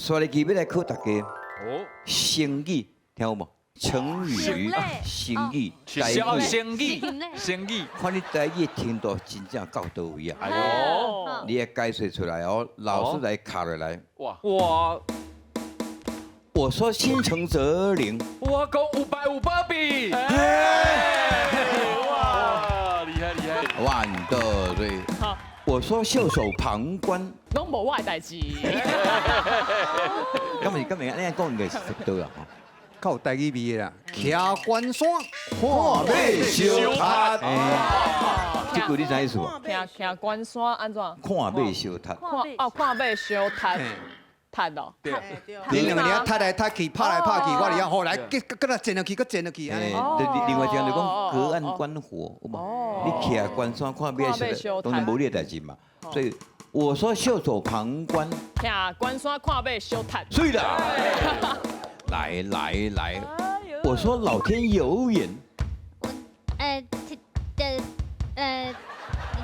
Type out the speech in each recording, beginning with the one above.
所以今日來考大家哦，成語，聽有無？成語、成語、台是哦，語，成語，成語，看你台語程度真正到佗位啊！哎喲，你會解釋出來哦，老師來卡落來。哇哇，我說心誠則靈，我講有拜有保庇，哇，厲害厲害， One two three。我說袖手旁觀，攏無我的代誌。今日今日按呢講應該是差不多啦。較有台語味的啦，徛關山看馬相踢。這句你知意思無？徛徛關山按怎？看馬相踢。看哦，看馬相踢踢哦。對，你兩個佇遐踢來踢去，拍來拍去，我佇遐好來，閣閣來戰落去，閣戰落去，按呢。另外一個就講隔岸觀火，有無？你徛關山看馬相，當然無你的代誌嘛。所以我說袖手旁觀，徛關山看馬相踢。對啦。來來來，我說老天有眼。欸，人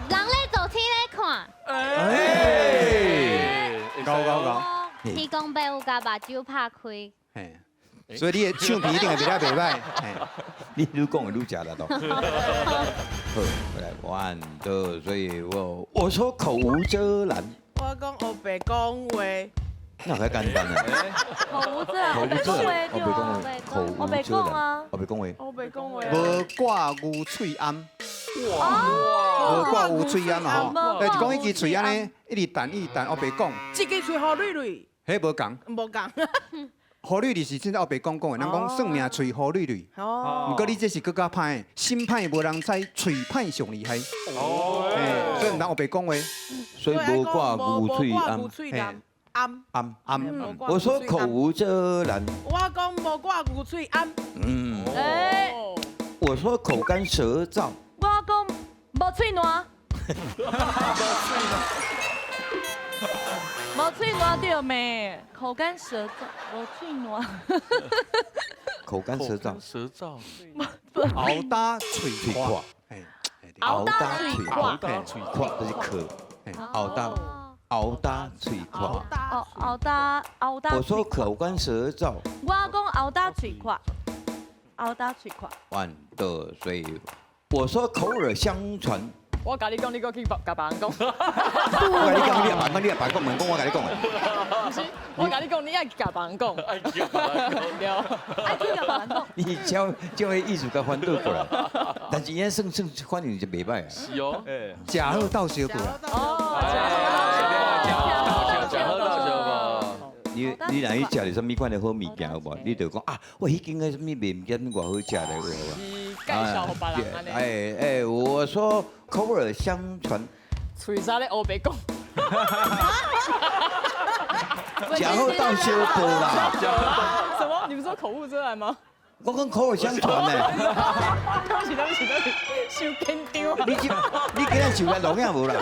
咧做天咧看。哎，高高高。天公伯有共目睭拍開。所以你的唱片一定會賣得袂䆀。你愈講會愈食力咯。好，來，one two three，我說口無遮攔。我講烏白講話。那較簡單啊！口無遮攔，口無遮攔，烏白講話，口無遮攔，烏白講話，烏白講話。無掛牛喙罨，哇！無掛牛喙罨嘛吼，就是講彼支喙按呢，一直彈一直彈，烏白講。這支喙予蕊蕊。彼無仝。無仝。予蕊蕊是真正烏白講講的，人講算命喙予蕊蕊。哦。毋過你這是閣較歹的，心歹無人知，喙歹上厲害。哦。所以毋通烏白講話。所以無掛牛喙罨。罨罨罨，我說口無遮攔，我講無掛牛喙罨。嗯，我說口乾舌燥，我講無喙瀾，無喙瀾對咩？口乾舌燥，無喙瀾。口乾舌燥，舌燥，喉焦喙渴，喉焦喙渴，喉焦喙渴就是渴，喉焦。喉焦喙渴，哦，喉焦喉焦。我說口乾舌燥。我講喉焦喙渴，喉焦喙渴。 One two three，我說口耳相傳。我共你講，你閣去共別人講。我共你講，你也別講，你也別講，毋講我共你講的。毋是，我共你講，你愛共別人講。愛去共別人講。對。愛去共別人講。你將將彼意思共翻倒過來，但是伊算算反應就袂䆀啊。是哦。食好鬥相報。哦。食好鬥相報。你你若去食著啥物款的好物件有無？你就講啊，我彼間的啥物賣物件偌好食咧，有無？介紹予別人按呢。哎哎，我說口耳相傳。喙沙咧烏白講。食好鬥相報啦。什麼？你不是說口無遮攔嗎？我講口耳相傳呢。對不起，對不起，對不起，傷緊張。你這你今仔受來錄影無啦？